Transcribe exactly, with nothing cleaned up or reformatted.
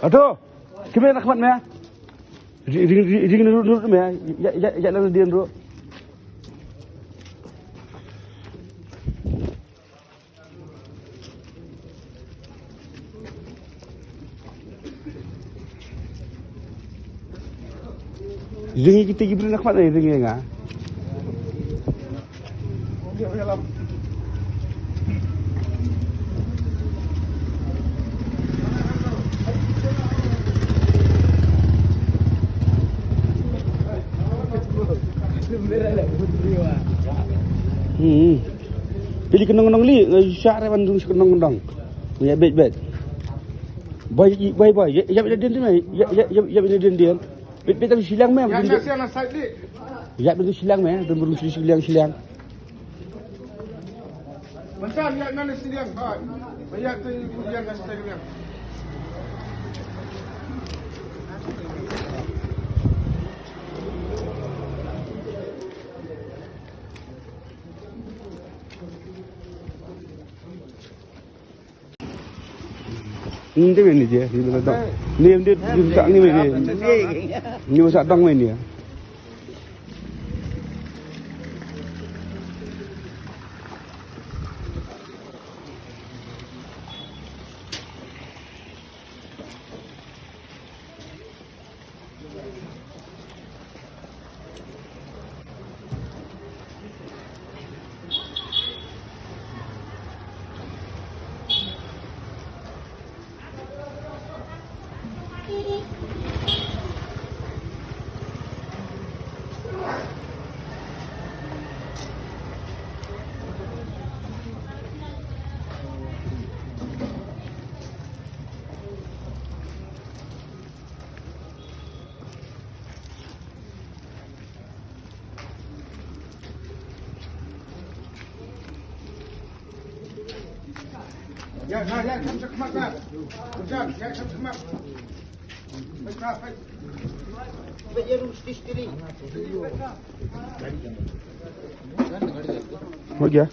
Ato, kime na khmat me? Ring, ring, ring, ring, ring, me. Ya, ya, ya, lang dien, bro. Ring kita ki briew na khmat, ring ïa nga. Hmm. Pili ka nong nong li, eh, sha re ban dung sha ka nong nong. Ya, bet, bet. Bai, bai, bai. Ya, ya, ya, ya, ya, ya, ya, ya, ya. Bet, bet, tapi silang meh. Ya, ya, silang side li. Ya, bet, silang meh. Dan burung silang, silang. Mentan, ya, mana silang, hai. Ya, tu, ya, nasi silang. Ni dia ni dia, ni dia dong. Ni dia, ni dia ni. Ni masa dong ni dia. हो गया।